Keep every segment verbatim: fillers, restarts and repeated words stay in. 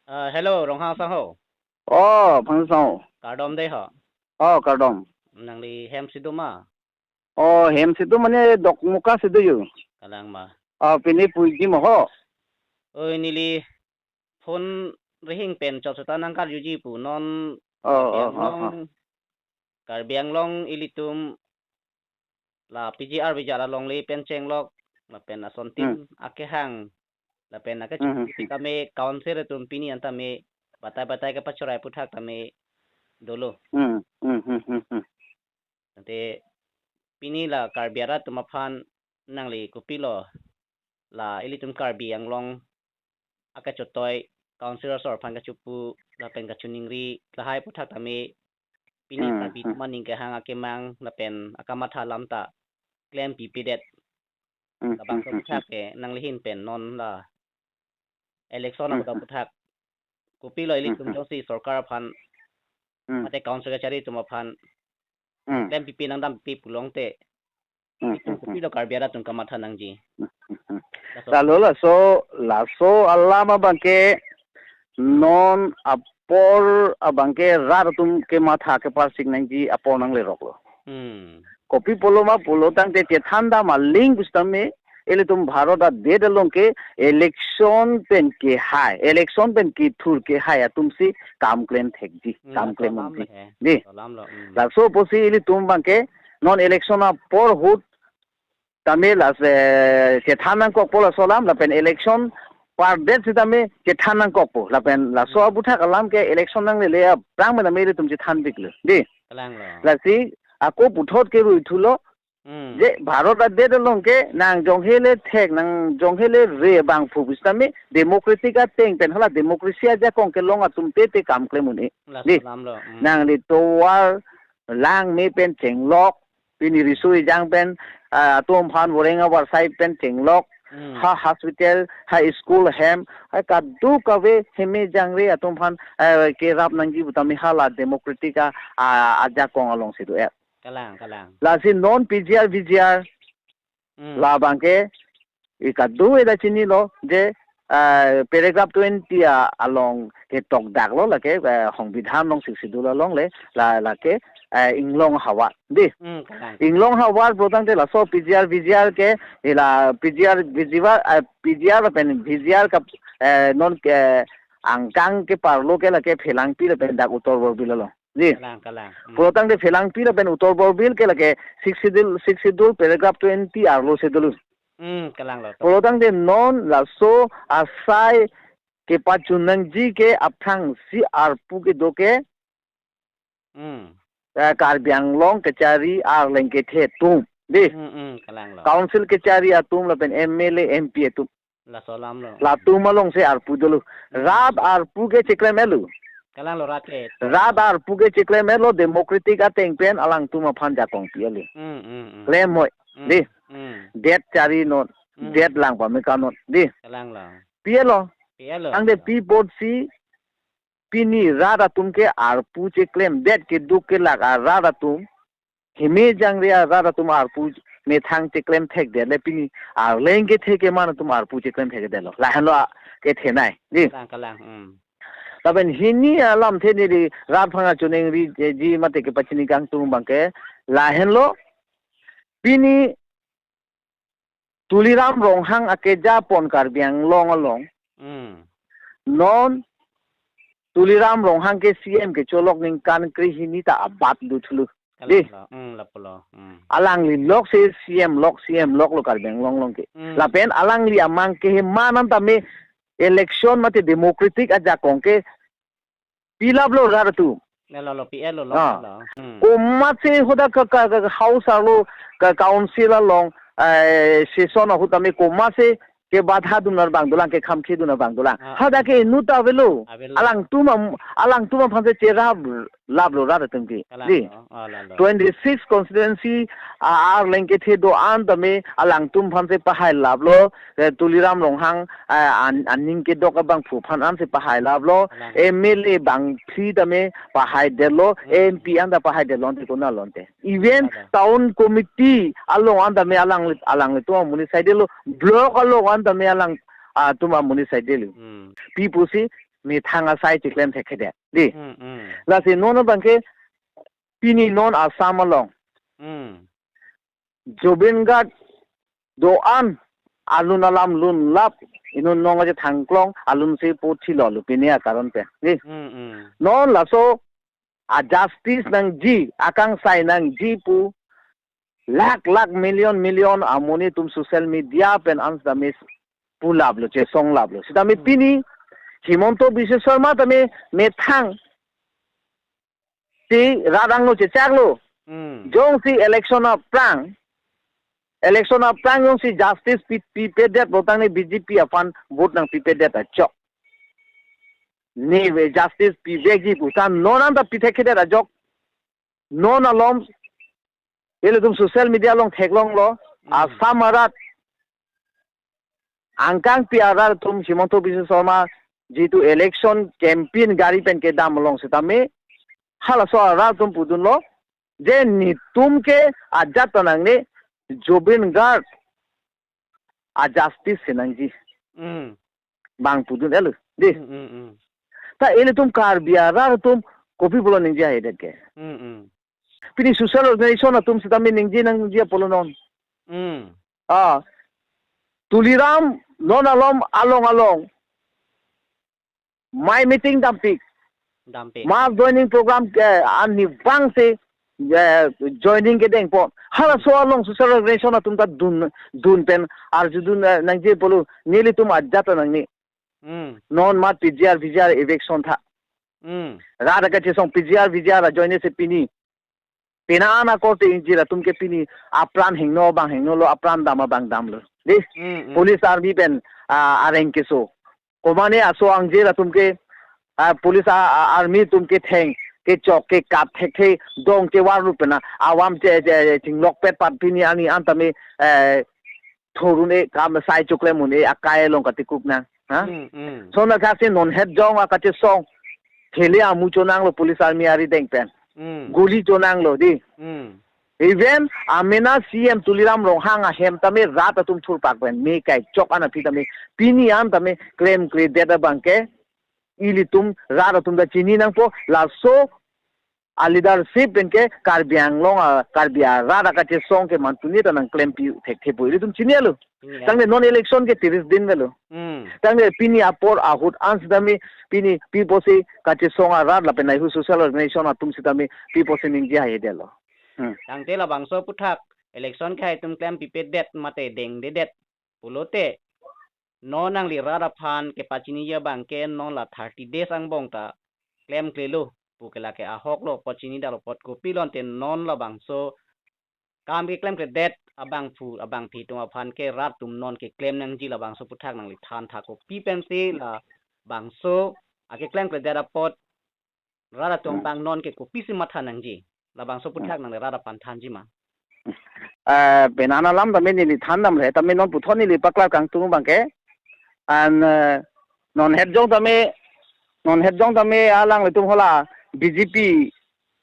Ah, hello, Ronghang asangho. Oh, Phang asangho. Kardom dei ho. Oh, kardom. Nangli hem si do ma? Oh, hem si do mane Dokmoka si do yo. Kalang ma. Oh, pini puji mo ho. Oi, neli phone rihing pen chot seta nangkarjuji pu non. Oh, oh, Karbi oh, oh. Anglong, Karbi Anglong ilitum la P G R V G R alongle pen chenglok, lapen asontin Hmm. akehang, lapen ake Hmm, hmm, chuti hmm. kami council atum pini an tame batai-batai kepachorai aputhak tame dolo. Hmm, hmm, hmm, hmm, hmm. Ante pini la Karbi arat atum aphan nangli kopilo la ilitum Karbi Anglong akachotoi council asor aphan kachipu lapen kachiningri lahai aputhak tame pini Hmm, Karbi hmm. Atum aning kehang akemang lapen akamatha alam ta klempipedet. Hmm, Labangso hmm, hmm, aputhak hmm. ke nangli ahin pen non la election Hmm, abang hmm. aputhak. Kopilo Hmm, ilitum hmm. jongsi sorkar aphan Hmm. mate council kachari atum aphan Hmm. klempipe nangdampipe pulote Hmm, ilitum hmm, hmm. kopilo Karbi arat atum kamatha nangji. Hmm, hmm, hmm. Laso. Lalo laso, laso alam abang ke non apor abang ke rat atum kematha keparsik nangji apor nanglerok lo. Hmm. Kopi pulo ma pulo tangte chethan dam aling pusitame ilitum Bharat adet along ke election pen kehai, election pen kethur kehai atum si kam klem thekji, Hmm, kam laso klem alam unji. le he. Dei. Laso alam lo. Hmm. Laso pusi ilitum abang ke non election apor ahut tame las, eh, chethan nangkokpo laso alam, lapen election pardet sitame chethan nangkokpo, lapen laso Hmm. aputhak alam ke election nanglele aphrang mename ilitum chethanpiklo. Dei. Kalang lo. Lasi ako puthot ke rui thulo, Hmm. je Bharat adet along ke nang jonghe le thek, nang jonghe le re abangphu pusitame democratic ateng pen hala democracy ajakong kelong atum tete kam klem un-e. Laso Dei. alam lo. Hmm. Nangli tovar langme pen chenglok, pini riso ejang pen, ah, atum aphan voreng avarsai pen chenglok, Hmm. ha hospital, ha school hem, ha kadokave heme jangre atum aphan, eh, kerap nangji putame hala democratic a, a, ajakong alongsi do-et. Kalang, kalang. Lasi non P G R V G R Hmm. labang ke, i kadokave ta chinilo, je, ah, paragraph twenty a, along ketokdaklo lake, eh, Songbidhan along Sixth Schedule along le, la, lake, eh, inglong ahavar. Dei. Hmm, kalang. Inglong ahavar pulo tangte laso P G R V G R ke, ila P G R V G R, eh, P G R lapen V G R ka, eh, non ke angkang keparlo ke lake Phelangpi lapen dak Uttar Borbil along. Dei. Kalang, kalang. Hmm. Pulo tangte Phelangpi lapen Uttar Borbil ke lake Sixth Schedule, Sixth Schedule paragraph twenty arlo si dolo. Hmm, kalang lo. Pulo tangte non laso asai kepachun nangji ke aphrangsi arpu kedo ke, Hmm. eh, Karbi Anglong kechari arleng kethe atum. Dei. Hmm, hmm, kalang lo. Council kechari atum lapen M L A, M P atum. Laso alam lo. Latum alongsi arpu dolo. Hmm. Rat arpu ke cheklem-etlo. Kalang lo rat ke. Rat arpu ke cheklem-etlo, democratic ateng pen alangtum aphan jakong pi-etlo. Hmm, hmm, hmm. Klem moi. Hmm, Dei. hmm. Det chari non. Hmm. Det lang pame ka non. Dei. Kalang lo. Pi-etlo. Pi-etlo. Tangte pi apotsi pini rat atum ke arpu cheklemdet keduk kelak arat atum, heme jangre arat atum arpu methang cheklem thekdet le pini arleng kethe keman atum arpu cheklem thekdetlo. Lahenlo a, kethenei. Dei. Kalang, kalang. Hmm. Lapen hini alamthe neli rat aphan kachiningri, eh, ji mate kepachini kangtung abang ke, lahenlo pini Tuliram Ronghang akeja pon Karbi Anglong along. Hmm. Non Tuliram Ronghang ke C M kecholok ningkan krehini ta abat do thulo. Kalang Dei. lo. Hmm, lapulo. Hmm. Alangli lok si C M lok, C M lok lo Karbi Anglong along ke. Hmm. Lapen alangli amang ke he manan tame election mate democratic ajakong ke pilaplo rat atum. Lalo lo, P L lo, lo, Ah. lo. Hmm. Komatsi hadak ka, ka, ka house arlo ka council along, eh, session ahut tame komatsi kebadha dun abang dolang, kekhamkhe dun abang dolang. Ah, Hadak ah. ke inut ta avelo. Avelo. Alangtum am-, alangtum aphansi cherap laplo rat atum ke. Kalang Dei. lo. Oh, lalo. Twenty-six constituency a, arleng kethe do-an tame alangtum aphansi pahai laplo, eh, Tuliram Ronghang, eh, an-, aning kedok abangphu aphan ansi pahai laplo, Kalang. M L A bangphli tame pahaidetlo, Hmm. M P an ta pahaidetlo, ante konat lo ante. Even Kalang. town committee along an tame alang, alanglitum amonit saidetlo, block along an tame alang, ah, tum amonit saidetlo. Hmm. Pi pusi, methang asai chiklem thekthedet. Di. Hmm, hmm. Lasi non abangke pini non Assam along. Hmm. Zubeen Garg do-an alun alam lunlap inut non aje thangklong alun si puthi lo lo pini akaron pen. Di. Hmm, hmm. Non laso a justice nangji, akangsai nangji pu lakh lakh million million amonit atum social media pen an sitame pulap lo, chesonglap lo. Sitame Hmm. pini Himanta Biswa Sarma tame methang si rat angno chechak lo. Hmm. Jongsi election aphrang, election aphrang jongsi justice pi, pipedet pulotangte B J P aphan vote nangpipedet ajok. Ne ave justice pivekji pu ta non anta pithekthedet ajok. Non alom ilitum social media along theklonglo, Hmm. Assam arat angkangpi arat atum Himanta Biswa Sarma jitu election campaign gari pen kedam along sitame halaso arat atum pudunlo je netum ke ajat ta nangne, Zubeen Garg a justice si nangji. Hmm. Bang pudun-et lo. Di. Hmm, hmm, hmm. Ta ilitum Karbi arat atum kopi pulo ningje haidet ke. Hmm, hmm. Pini social organization atum sitame ningje nangji apotlo non. Hmm. Ah. Tuliram non alom along along mai meeting dampik. Dampik. Mass joining program ke ani bang se, eh, joining kedengpo. Halaso along social organization atum ta dun, dun pen arjudun, eh, nangji apotlo nelitum ajat ta nangne. Hmm. Non mat P G R, V G R eviction tha. Hmm. Rat akachesong P G R, V G R ajoine si pini pena ana korte ingjir atum ke pini apran hingno abang hingno lo, apran dam abang damlo. Di. Hmm, hmm. Police army pen, ah, areng keso. Komane aso angjir atum ke, ah, police a, a, army atum ketheng kechok kekap thekthe dong chevar rup pen na awam che, che, chinglokpet pat pini ani an tame, eh, thurun-e kam sai chiklem un-e akai along katikuk nang. Ha? Hmm, hmm. Lason athaksi non het jong akachesong thele amu chonanglo police army ari deng pen. Hmm. Guli chonanglo di. Hmm. Even amena C M Tuliram Ronghang ahem tame rat atum thurpak pen me kai chok an aphi tame pini an tame klemkledet abangke ilitum rat atum ta chini nangpo, laso a leadership pen ke Karbi Anglong a Karbi arat akachesong ke manpuni ta nangklempi thekthepo ilitum chini alo. Chini alo. Tangte non election ke tiris din avelo. Hmm. Tangte pini apor ahut an sitame pini pi pusi kachesong arat lapen neihu social organization atum sitame pi pusi ningje haidetlo. Hmm. Tangte labangso aphuthak election ke haitum klempipedet mate dengdedet pulote non nangli rat aphan kepachiniji abangke non la thirty days angbong ta klemklelo pu ke lake ahok lo, apot chinidaklo apot kopi lo ante non labangso kam keklemkledet abangphu abangphi atum aphan ke rat atum non keklem nangji labangso aphuthak nangli than tha kopi pensi labangso akeklemkledet apot rat atum Hmm. abang non ke kopisi matha nangji? Labangso aphuthak Hmm. nangli rat aphan thanji ma? Eh, pena ana alam tame neli than damre, tame non puthot neli paklar kangtung abangke. An, eh, non het jong tame, non het jong tame alanglitum hala B J P,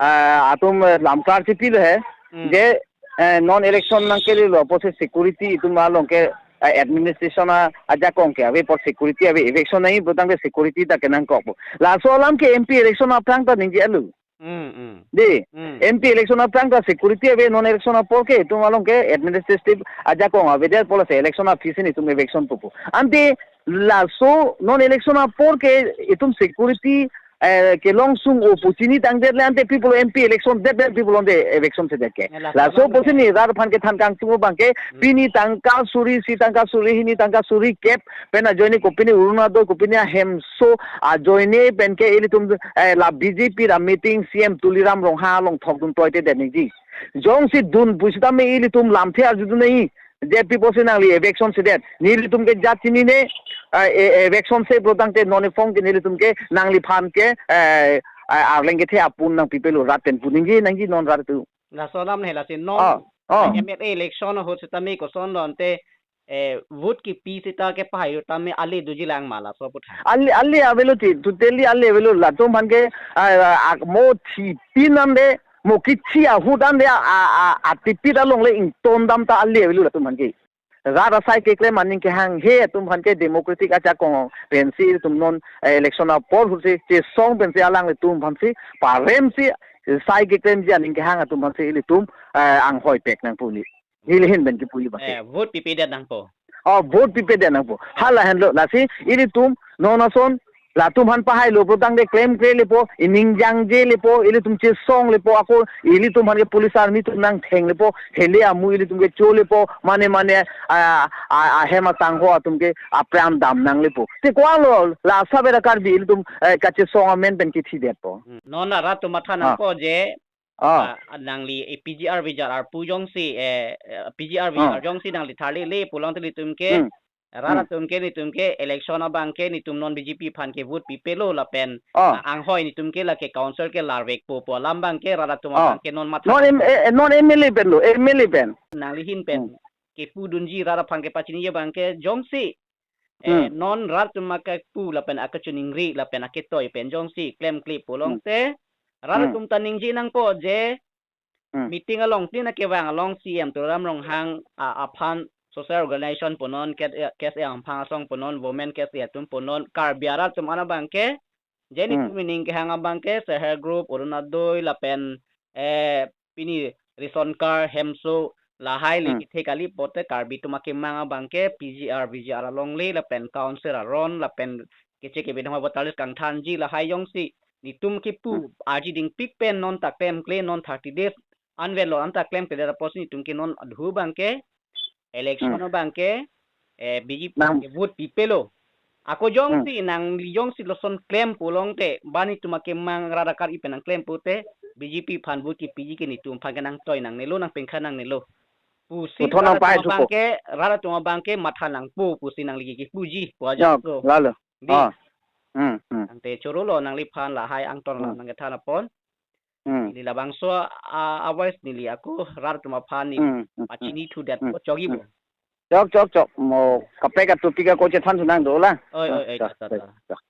eh, atum, eh, lamklar chepilo he. Hmm. Je, eh, non election nangkelelo pusi security atum along ke, eh, administration a, ajakong ke ave apot security ave, eviction nangji pulotangte security ta kenangkokpo. Laso alam ke M P election aphrang ta ningje alo. Hmm, hmm. Di, Hmm. M P election aphrang ta security ave, non election apor ke itum along ke administrative ajakong avedet pulo si election aphi si netum eviction pupo. Ante laso non election apor ke itum security, eh, kelong sung-o pu chinitangdet le ante pi pulo M P election det le pi pulo ante eviction sedet ke. Ya, laso Laso alam pusi ke. Neli rat aphan kethan kangtung abangke Hmm. pini tangka suri isi, tangka suri hini, tangka suri kep pen ajoine kopine Orunodoi kopine ahemso ajoine pen ke ilitum, eh, la B J P ra meeting C M Tuliram Ronghang along thokdun toite det ningji. Jongsi dun pusitame ilitum lamthe arjudun nangji. Je pi pusi nangli eviction sedet. Nelitum ke jat chinine, eh, e-, eviction se pulotangte non ephong ke nelitum ke nangliphan ke, eh, eh, arleng kethe apun nangpipelo rat pen pu ningje nangji non rat atum. Laso alam he lasi non Ah, ah. M L A election ahut sitame kosonlo ante, eh, vote kipi seta kepahai tame ale doji lang ma laso aphuthak? Ale, ale avelo ti, totally ale avelo latum aphan ke, ah, ah, mo thipin ante, mo kithi ahut ante, ah, ah, ah, atipit along le ington dam ta ale avelo latum aphan ke. rat asai keklem aning kehanghe atum aphan ke democratic ajakong pensi ilitum non, eh, election apor ahut si chesong pensi alanglitum aphansi paremsi sai keklemji aning kehang atum aphansi ilitum, eh, anghoi pek nangpo ni. Neli ahin pen kipuji abang ke. Eh, vote pipedet nangpo. Oh, vote pipedet nangpo. Hala henlo, lasi ilitum non ason latum aphan pahailo pulotangte klemkle lepo, ining jangje lepo, ilitum chesong lepo, ako ilitum aphan ke police army atum nangtheng lepo, hele amu ilitum kecho lepo, mane mane, a, a, ahem asangho atum ke apran dam nang lepo. Te ko-an lo, la asap era Karbi ilitum, eh, kachesong amen pen kithidetpo. Hmm. Non rat atum matha, ah, nangpo je, ah, ah, nangli, eh, P G R V G R pu jongsi, eh, eh, P G R V G R, ah, jongsi nangli tharlele pulotangte ilitum ke, hmm, rat, hmm, atum ke, nitum ke election abang ke nitum non B J P aphan ke vote pipelo lapen, ah, ah, anghoi nitum ke lake council ke larvekpo pu alam abang ke rat atum, ah, abang ke non matha. Non M-, eh, non M L A pen lo, M L A pen. Nangli ahin pen, hmm, kepudunji rat aphan kepachiniji abang ke jongsi, eh, hmm, non rat atum akapu lapen akachiningri lapen aketoi pen jongsi klemkle pulotangte, hmm, rat, hmm, atum ta ningje nangpo je, hmm, meeting along tin akevang along C M Tuliram Ronghang, a, aphan social organization punon, K S A, K S A Amphang Asong punon, women K S A atum punon, Karbi arat atum an abang ke, je, hmm, nitum ining kehang abang ke, self help group, Orunodoi lapen, eh, pini ration card, hemso, lahai le, hmm, kethe kali pulote Karbi atum akemang abang ke P G R, V G R alongle lapen council aron lapen keche kebidhong voter list kangthanji lahai jongsi nitum kipu, hmm, arji dingpik pen non ta klemkle, non thirty days anvetlo anta klemkle apotsi nitum ke non adhu abang ke election, hmm, abang ke, eh, B J P nang ke vote pipelo. Ako jongsi, hmm, nangli jongsi lason klem pulotangte, ba nitum akemang rat akar ipen nangklem pulote, B J P aphan vote kepiji ke nitum aphan ke nangtoi nangnelo, nangpengkha nangnelo pusi puthot rat atum nangpahai thupo. Abang ke, rat atum abang ke matha nangpo pusi nangli ke kipuji pu ajat. Nok, so, lalo. Di. Ah. Hmm, hmm. Ante choro lo nangliphan lahai angton, hmm, alam nangkethan apot. Hmm. Neli labangso a, a voice neli ako rat atum aphan neli, hmm, hmm, pachini, hmm, thudet, hmm, po chogi, hmm, bo. Chok, chok, chok. Mo kaprek a topic ako chethan thu nang dolang. Oi, oi, oi, chok, ta, ta, chok, ta, chok.